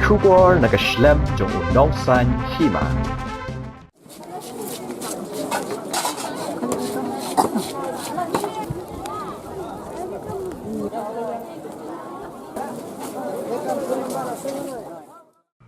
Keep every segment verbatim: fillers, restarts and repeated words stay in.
Khubor na ka shlem jong u nongsan hima.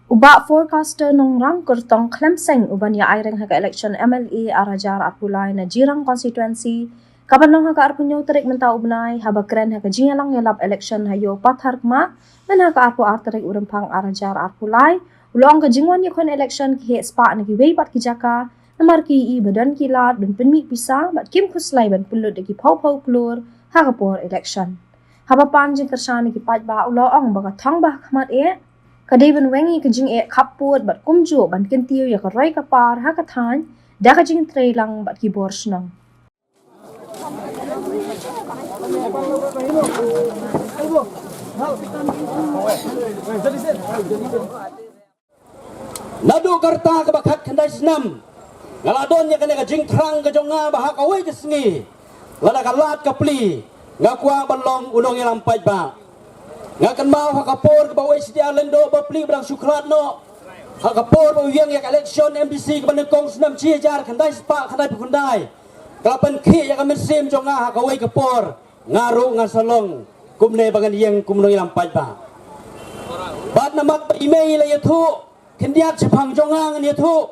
U Bah Forecaster Nongrang Kyrtong Khlem Seng uban ïa aireng ha ka election M L A ar hajar arphew lai na Jirang constituency, kaba long ha ka arphew hynñiew tarik mynta u bnai, haba kren ha ka jingïalang ïalap election ha Ïew Patharkmah, mynha ka arphew ar tarik u Rymphang ar hajar arphew lai, u la ong ka jingwan ïakhun election ki heh spah na kiwei pat ki jaka, namar ki ïohi ba don ki lad ban pynmih pisa bad kim khuslai ban pynlut da ki phew phew klur ha ka por election. Haba pan jingkyrshan na ki paidbah u la ong ba ka thong ba ha khmat eh ka dei ban weng ïa ka jingeh khappud bad kumjuh ban kyntiew ïa ka roi ka par ha ka thaiñ da ka jingtreilang bad ki bor shnong. Naduh ka rta kaba khatkhyndai snem nga la don ïa kane ka jingthrang ka jong nga ba ha kawei ka sngi lada ka lad ka plie nga kwah ban long u nongïalam paidbah. Nga kynmaw ha ka por kaba u H D R Lyngdoh Bapli ba dang shu khlad noh, ha ka por ba u ïeng ïa ka election M D C kaba nyngkong snem shi hajar khyndai spah khyndai phew khyndai, ka la pynkhih ïa ka mynsiem jong nga ha kawei ka por. Nga ruh nga sa long kumne ba ngan ïeng kum u nongïalam paidbah. Bad namar ba i mei i la ïathuh khyndiat shaphang jong nga, ngan ïathuh.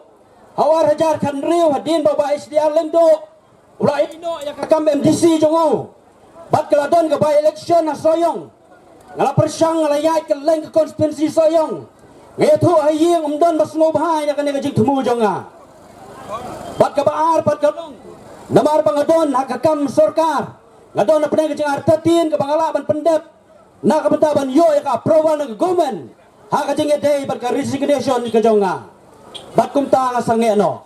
Ha u ar hajar khathynriew hadien ba u Bah H D R Lyngdoh u la ïehnoh ïa ka kam M D C jong u, bad ka la don ka by election ha Sohiong, nga la pyrshang, nga la ïaid kylleng ka constituency Sohiong. Nga ïathuh ha ïing, ym don ba sngewbha ïa kane ka jingthmu jong nga. Bad kaba ar pat ka long, namar ba nga don ha ka kam sorkar, nga don hapdeng ka jingartatien kaba nga lah ban pyndep na ka bynta ban ïoh ïa ka approval na ka government ha ka jingïadei bad ka resignation ka jong nga. Bad kumta nga sangeh noh.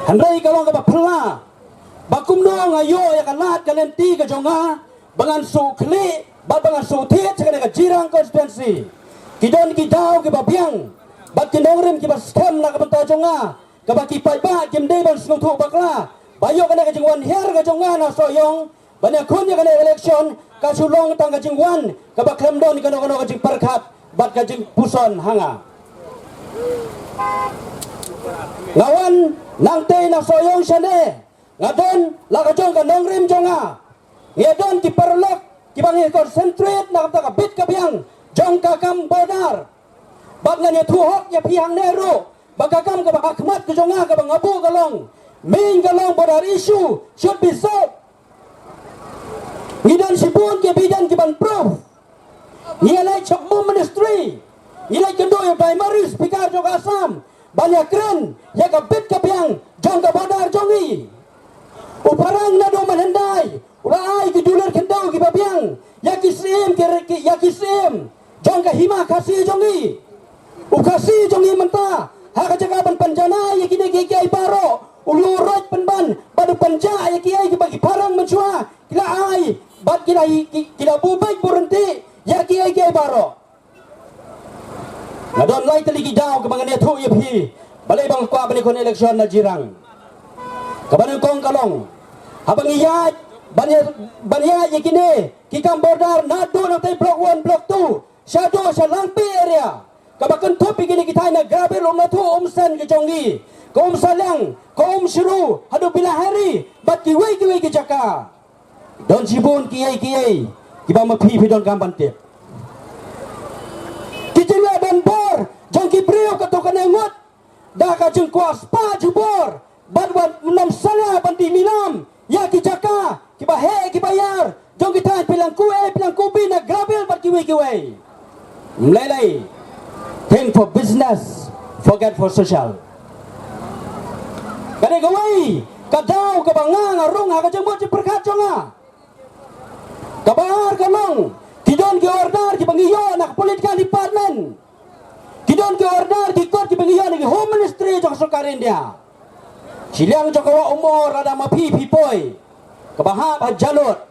Hynrei ka long kaba phylla ba kumno nga ïoh ïa ka lad ka lynti ka jong nga ba ngan shu khlieh bad ba ngan shu thied sha kane ka Jirang constituency. Ki don ki daw kiba biang bad ki nongrim kiba skhem na ka bynta jong nga, kaba ki paidbah kim dei ban sngewthuh bakla ba ïoh kane ka jingwan hiar ka jong nga na Sohiong ban ïakhun ïa kane election ka shu long tang ka jingwan kaba khlem don kano kano ka jingpyrkhat bad ka jingpuson ha nga. Nga wan nangtei na Sohiong shane, nga don la ka jong ka nongrim jong nga. Nga don ki paralok kiba ngi concentrate na ka bit ka biang jong ka kam border. Bad ngan ïathuh hok ïa phi hangne ruh ba ka kam kaba ha khmat ka jong nga kaba nga buh ka long, main ka long border issue should be solved. Ngi don shibun ki evidence kiban proof. Ngi ïa leit sha Home Ministry, ngi leit kynduh ïa u Primary Speaker jong ka Assam ban ïakren ïa ka bit ka biang jong ka border jong ngi. U Pharang naduh mynhyndai u la ai ki dulir khyndew kiba biang ïa ki syiem, ki, ki, ïa ki syiem jong ka hima Khasi jong ngi. U Khasi jong ngi mynta ha ka jaka ban pynjanai ïa kine kiei kiei baroh, u lum roit pynban bad u pynjah ïa kiei kiba ki Pharang mynshuwa ki la ai bad ki la, ki, ki la buh beit buh ryntih ïa kiei kiei baroh. Nga don lai tylli ki daw kaba ngan ïathuh ïa phi balei ba nga kwah ban ïakhun election na Jirang. Kaba nyngkong ka long, haba ngi ïaid ban ïa, ban ïaid ïa kine ki kam border naduh nangtei Block One, Block Two, shaduh sha Langpih area, kaba kynthup ïa kine ki thaiñ na Grabil, Umlathuh, Umsen ka jong ngi, ka Umsaliang, ka Umshru haduh Bilahari bad kiwei kiwei ki jaka. Don shibun kiei kiei kiba ma phi phi donkam ban tip. Ki jingleh ban bor jong ki briew katto katne ngut da ka jingkwah spah jubor bad wat nym salia ban dih milam ïa ki jaka kiba heh kiba ïar jong ki thaiñ Pyilang Kuh A, Pyilang Kuh B na Grabil bad kiwei kiwei. Ym lei lei. Think for business, forget for social. Kane kawei ka daw kaba nga nga rung ha ka jingmut jingpyrkhat jong nga. Kaba ar ka long, ki don ki order kiba ngi ïoh na ka political department. Ki don ki order ki kot kiba ngi ïoh na ki Home Ministry jong ka sorkar India. Shiliang jong ka wah Umor lada ma phi phi poi, kaba hap ha Jalut.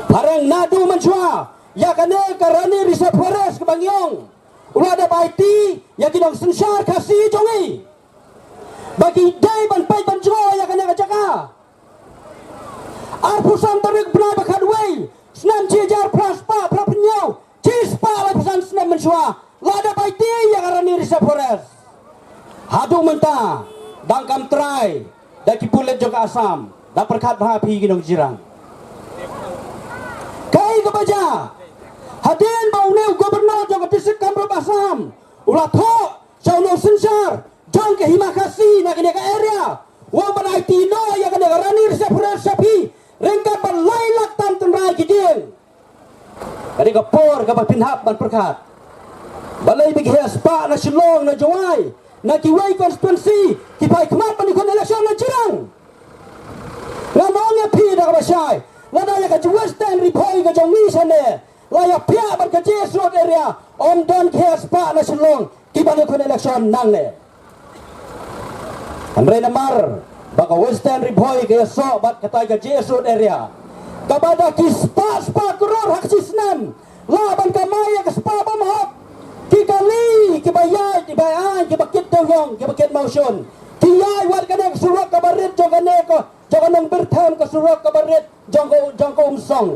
Phareng naduh mynshuwa ïa kane ka Rani Reserve Forest kaba ngi ong, u la dep aiti ïa ki nongsynshar Khasi jong ngi ba ki dei ban peit ban jngoh ïa kane ka jaka. Arphew san tarik bnai ba khatwei, snem shi hajar phra spah phra phew hynñiew, shi spah laiphew san snem. Mynshuwa la dep aiti ïa ka Rani Reserve Forest. Haduh mynta dang kam trai da ki pulit jong ka Assam. Da pyrkhat bha phi ki nongjyrang. Kaei kaba jia? Hadien ba une u Governor jong ka District Kamrup Assam u la thoh sha u nongsynshar jong ka Hima Khasi na kane ka area, u ong ban aiti noh ïa kane ka Rani Reserve Forest sha phi ryngkat bad lai lak tam tynrai ki dieng. Ka dei ka por kaba phin hap ban pyrkhat. Balei ba ki heh spah na Shillong, na Jowai, na kiwei constituency ki phai khmat ban ïakhun election na Jirang? Ngan ong ïa phi da kaba shai, lada ïa ka Western Ri Bhoi ka jong ngi shane la ïaphiah bad ka J S Road area, ym don ki heh spah na Shillong ki ban ïakhun election nangne. Hynrei namar ba ka Western Ri Bhoi ka ïasoh bad katai ka J S Road area, kaba da ki spah spah klur ha ka shi snem lah ban kamai ïa ka spah bymhok. Ki kali, kiba ïaid, kiba aiñ, kiba kit dewïong, kiba kit mawshun, ki ïaid wat kane ka surok kaba rit jong kane ka, jong ka nongbyrthem, ka surok kaba rit jong ka, jong ka Umsong.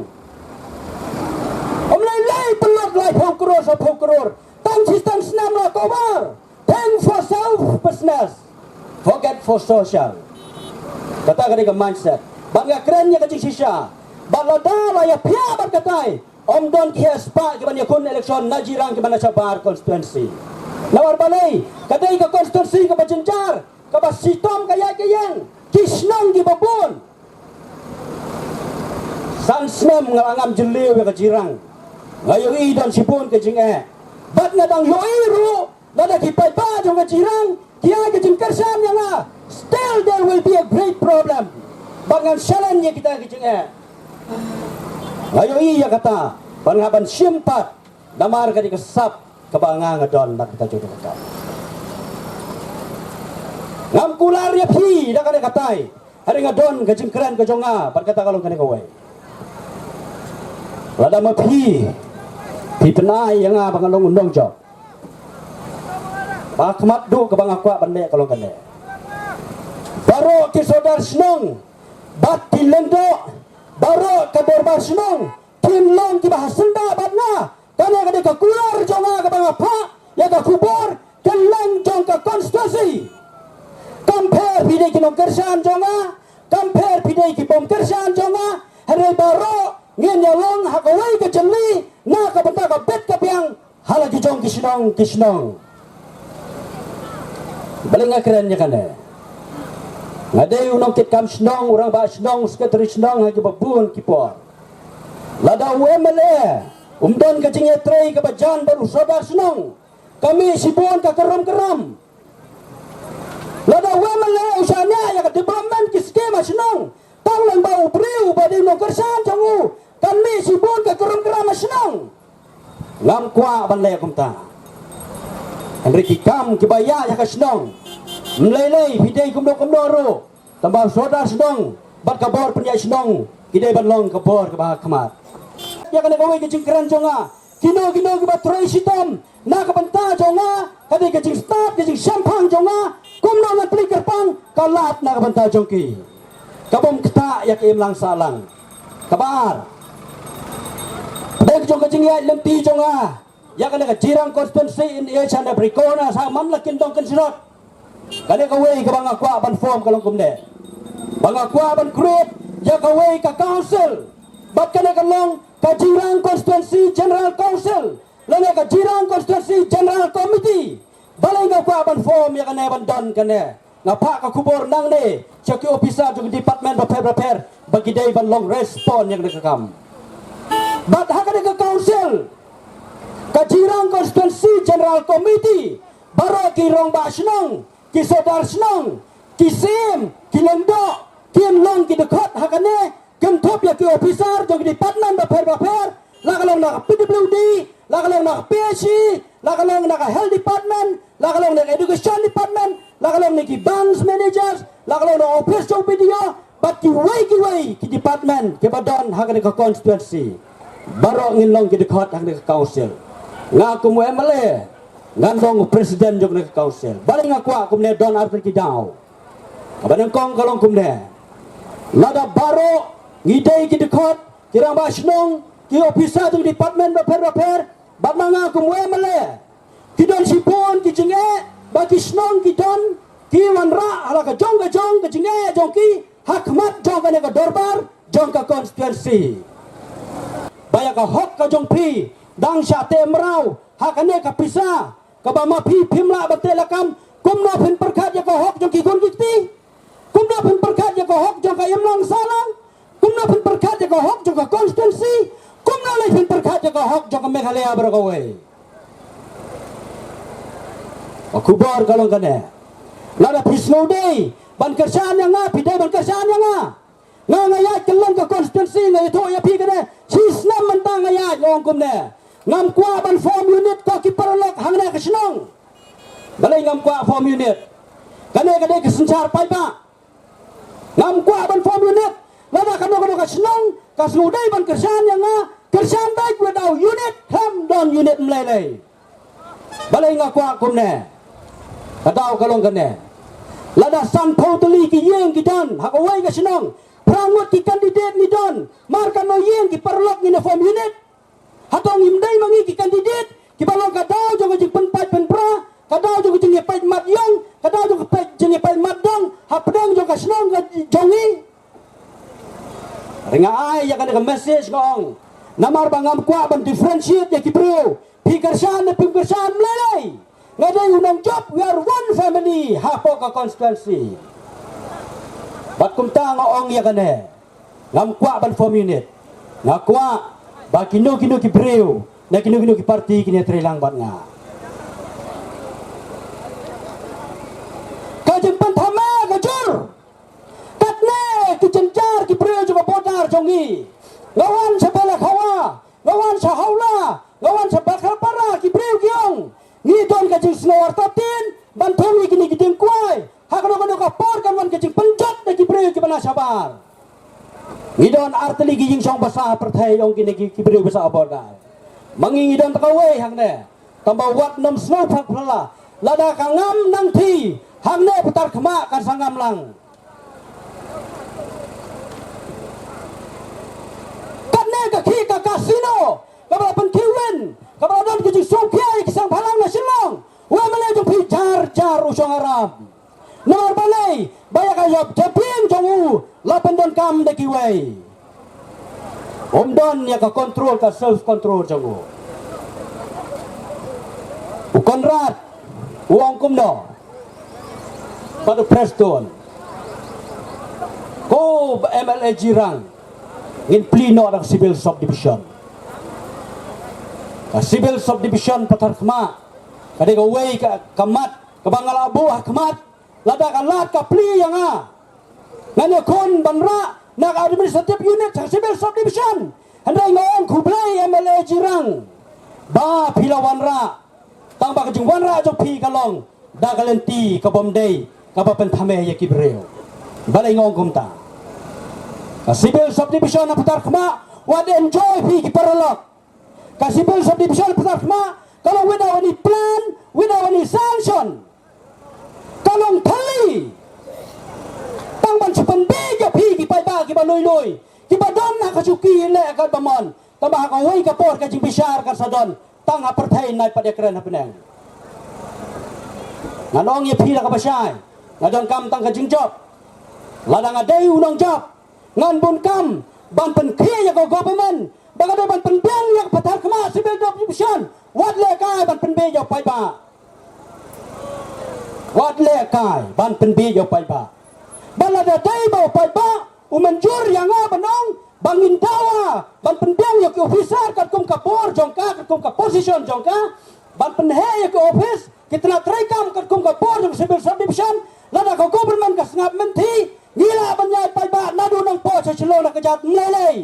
Ym lei lei pynlut laiphew klur, sawphew klur. Tang shi tang snem la cover. Think for self business, forget for social. Kata ka dei ka mindset. Bad nga kren ïa ka jingshisha, bad lada la ïaphiah bad katai, ym don ki heh spah ki ban ïakhun election na Jirang kiba na shabar constituency. Namar balei? Ka dei ka constituency kaba jynjar, kaba shitom ka ïaid ka ïeng, ki shnong kiba bun. San snem nga la ngam jylliew ïa ka Jirang. Nga ïohi don shibun ka jingeh. Bad nga dang ïohi ruh lada ki paidbah jong ka Jirang ki ai ka jingkyrshan ïa nga, still there will be a great problem. Bad ngan challenge ïa kita ki jingeh. Nga ïohi ïa kata, bad nga ban shim pat, namar ka dei ka sap kaba nga nga don na ka bynta jong ka. Ngam kular ïa phi da kane katai. Hynrei nga don ka jingkren ka jong nga bad kata ka long kane kawei. Lada ma phi, phi pynai ïa nga ba nga long u nongjop, ba khmat duh kaba nga kwah ban leh ka long kane. Baroh ki sordar shnong bad ki lyngdoh, baroh ka dorbar shnong, kin long kiba ha syndah bad nga. Kane ka dei ka kular jong nga kaba nga phah ïa ka khubor kylleng jong ka constituency. Kam pher phi dei ki nongkyrshan jong nga, kam pher phi dei ki bym kyrshan jong nga, hynrei baroh ngin ïa long ha kawei ka jylli na ka bynta ka bit ka biang ha la ki jong ki shnong ki shnong. Balei nga kren ïa kane? Nga dei u nongkitkam shnong, u rangbah shnong, u sekretari shnong ha kiba bun ki por. Lada u M L A um don ka jingïatrei kaba jan bad u sordar shnong, ka mih shibun ka kyrham kyrham. Lada u M L A u shaniah ïa ka development ki skim ha shnong, tang lyngba u briew uba dei u nongkyrshan jong u, kan mih shibun ka kyrham kyrham ha shnong. Ngam kwah ban leh kumta. Hynrei ki kam kiba ïaid ha ka shnong, ym lei lei phi dei kumno kumno ruh, tangba u sordar shnong bad ka bor pynïaid shnong ki dei ban long ka bor kaba ha khmat. Ïa kane kawei ka jingkren jong nga, kino kino kiba trei shitom na ka bynta jong nga, ka dei ka jingstad ka jingshemphang jong nga, kumno ngan plie kyrpang, ka lad na ka bynta jong ki. Ka bym ktah ïa ka imlang sahlang. Kaba ar, pdeng jong ka jingïaid lynti jong nga ïa kane ka Jirang constituency in each and every corner, sa man la kin dong kin syrot. Kane kawei kaba nga kwah ban form ka long kumne, ba nga kwah ban create ïa kawei ka council. Bad kane ka long ka Jirang Constituency General Council lane ka Jirang Constituency General Committee. Balei nga kwah ban form ïa kane, ban don kane? Nga phah ka khubor nangne sha ki officer jong ki department bapher bapher ba ki dei ban long respond ïa kane ka kam. Bad ha kane ka council, ka Jirang Constituency General Committee, baroh ki rangbah shnong, ki sordar shnong, ki syiem, ki lyngdoh, kin long ki dkhot ha kane, kynthup ïa ki officer jong ki department bapher bapher, la ka long na ka P W D, la ka long na ka P H E, la ka long na ka health department, la ka long na ka education department, la ka long na ki branch managers, la ka long na office jong P D O, bad kiwei kiwei ki department kiba don ha kane ka constituency. Baroh ngin long ki dkhot ha kane ka council. Nga kum u M L A ngan long u president jong kane ka council. Balei nga kwah kumne? Don artylli ki daw. Kaba nyngkong ka long kumne, lada baroh ngi dei ki dkhot, ki rangbah shnong, ki officer jong department bapher bapher, bad ma nga kum u M L A, ki don shibun ki jingeh ba ki shnong ki don ki wanrah ha la ka jong ka jong ka jingeh jong ki ha khmat jong kane ka dorbar jong ka constituency. Ba ïa ka hok ka jong phi dang shah teh mraw ha kane ka pisa kaba ma phi phim lah ban teh lakam. Kumno phin pyrkhat ïa ka hok jong ki khun ki kti? Kumno phin pyrkhat ïa ka hok jong ka imlang sahlang? Kumno phin pyrkhat ïa ka hok jong ka constituency? Kumno lei phin pyrkhat ïa ka hok jong ka Meghalaya baroh kawei? Ka khubor ka long kane. Lada phi sngewdei ban kyrshan ïa nga, phi dei ban kyrshan ïa nga. Nga nga ïaid kylleng ka constituency, nga ïathuh ïa phi kane. Shisnem mynta nga ïaid, nga ong kumne. Ngam kwah ban form unit ko ki paralok hangne ka shnong. Balei ngam kwah form unit? Kane ka dei ka synshar paidbah. Ngam kwah ban form unit. Lada kano kano ka shnong ka sngewdei ban kyrshan ïa nga, kyrshan beit, without unit khlem don unit mlei lei. Balei nga kwah kumne? Ka daw ka long kane. Lada sanphew tylli ki ïing ki don ha kawei ka shnong, phra ngut ki candidate ngi don, mar kano ïing ki paralok ngin ïa form unit? Hato ngim dei ma ngi ki candidate kiba long ka daw jong ka jingpynpait pynpra, ka daw jong ka jingïapait mat ïong, ka daw jong ka pait, jingïapait mat dong hapdeng jong ka shnong ka jong ngi? Hynrei nga ai ïa kane ka message, nga ong, namar ba ngam kwah ban differentiate ïa ki briew, phi kyrshan ne phim kyrshan, mlei lei. Nga dei u nongjop, we are one family hapoh ka constituency. Bad kumta nga ong ïa kane, ngam kwah ban form unit. Nga kwah ba kino kino ki briew na kino kino ki party kin ïatreilang bad nga. Ka jingpynthame ka jur. Katne ki jynjar ki briew jong ka border jong ngi. Nga wan sha Balakhawa, nga wan sha Hawla, nga wan sha Bakarapara, ki briew ki ong, ngi don ka jingsngew artatien ban thung ïa kine ki dieng kwai. Ha kano kano ka por kan wan ka jingpynjot na ki briew kiba na shabar. Ngi don artylli ki ïingshong basa ha pyrthei, ong kine ki, ki briew ba sah ha border. Ma ngi ngi don tang kawei hangne. Tangba wat nym sngew phylla phylla. Lada ka ngam nang thi, hangne Phatharkhmah kan sa ngam lang. Katne ka khih ka casino kaba la pynkhih win, kaba la don ka jingsngewkhia ïa ki seng bhalang na Shillong, u M L A jong phi Jar Jar u shong aram. Namar balei? Ba ïa ka ïap jabieng jong u la pyndonkam da kiwei. Um don ïa ka control, ka self control jong u. U Conrad u ong kumno? Bad u Prestone, ko M L A Jirang, ngin plie noh da ka civil subdivision. Ka civil subdivision Phatharkhmah ka dei kawei ka, ka mat kaba nga la buh ha khmat. Lada ka lad ka plie ïa nga, ngan ïakhun ban rah na ka administrative unit ha civil subdivision. Hynrei nga ong khublei M L A Jirang ba phi la wanrah. Tangba ka jingwanrah jong phi ka long da ka lynti kabym dei, kaba pynthame ïa ki briew. Balei nga ong kumta? Ka civil subdivision ha Phatharkhmah, wat enjoy phi ki paralok. Ka civil subdivision Phatharkhmah ka long without any plan, without any sanction. Ka long thylli tang ban shu pynbiej ïa phi ki paidbah kiba lui lui, kiba don ha ka shuki leh katba mon. Tangba ha kawei ka por ka jingbishar kan sa don tang ha pyrthei, nai pat ïakren ha bneng. Ngan ong ïa phi da kaba shai, nga donkam tang ka jingjop. Lada nga dei u nongjop, ngan bun kam ban pynkhie ïa ka government ba ka dei ban pynbiang ïa ka Phatharkhmah civil subdivision. Wat leh kai ban pynbiej ïa u paidbah. Wat leh kai ban pynbiej ïa u paidbah. Ba lada dei ba u paidbah u mynjur ïa nga ban ong ba ngin dawa ban pynbiang ïa ki officer katkum ka bor jong ka, katkum ka position jong ka, ban pynheh ïa ki office, ki tnat treikam katkum ka bor jong civil subdivision. Lada ka government ka sngap mynthi, ngi lah ban ïaid paidbah naduh Nongpoh sha Shillong da ka kjat, mlei lei.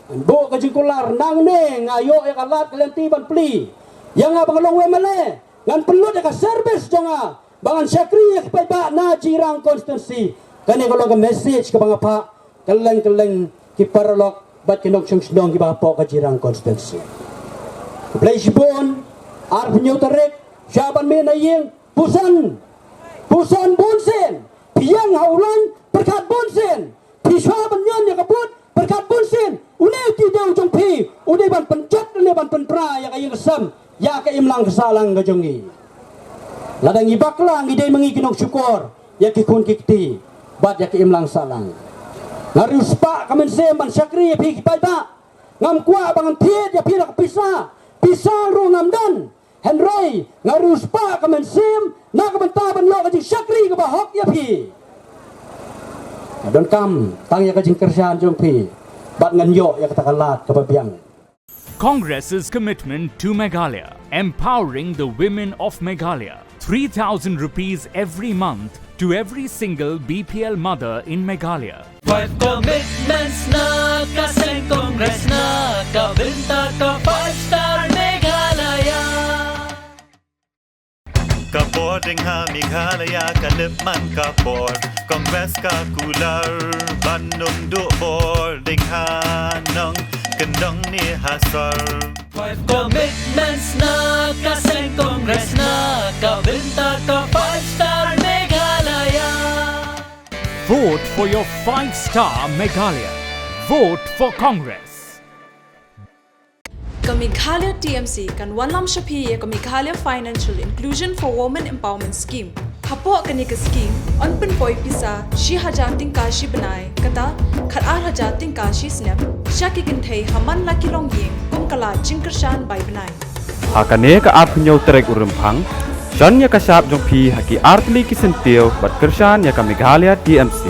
Buh ka jingkular nangne, nga ïoh ïa ka lad ka lynti ban plie ïa nga ba nga long u M L A. Ngan pynlut ïa ka service jong nga ba ngan shakri ïa ki paidbah na Jirang constituency. Kane ka long ka message kaba nga phah kylleng kylleng ki paralok bad ki nongshong shnong kiba hapoh ka Jirang constituency. Khublei shibun. Arphew hynñiew tarik, shah ban mih na ïing, puson, puson bunsien. Phi ïeng ha u lain, pyrkhat bunsien. Phi shuwa ban ñion ïa ka vote, pyrkhat bunsien. U Une u tiew jong phi u dei ban pynjot ne ban pynpra ïa ka ïing ka sem, ïa ka imlang ka sahlang ka jong ngi. Lada ngi bakla ngi dei ma ngi ki nongshukor ïa ki khun ki kti bad ïa ka imlang sahlang. Nga riewspah ka mynsiem ban shakri ïa phi ki paidbah. Ngam kwah ba ngan thied ïa phi da ka pisa, pisa ruh ngam don. Hynrei nga riewspah ka mynsiem na ka bynta ban ïoh ka jingshakri kaba hok ïa phi. Nga donkam tang ïa ka jingkyrshan jong phi bad ngan ïoh ïa kata ka lad kaba biang. Congress's commitment to Meghalaya, empowering the women of Meghalaya. three thousand rupees every month to every single B P L mother in Meghalaya. Five commitments na ka seng Congress na ka bynta ka five star Meghalaya. Ka bor ding ha Meghalaya ka lip man ka bor. Congress ka kular ban ym duh bor ding ha nongkyndong ne ha sor. Five commitments na ka seng Congress na ka bynta ka five star Meghalaya. Vote for your five star Meghalaya. Vote for Congress. Ka Meghalaya T M C kan wanlam sha phi ïa ka Meghalaya Financial Inclusion for Women Empowerment Scheme. Hapoh kane ka scheme yn pynpoi pisa shi hajar tyngka shi bnai, kata khat ar hajar tyngka shi snem, sha ki kynthei ha man la ki longïing kum ka lad jingkyrshan bai bnai. Ha kane ka arphew hynñiew tarik u Rymphang, shon ïa ka shap jong phi ha ki artylli ki syntiew bad kyrshan ïa ka Meghalaya T M C.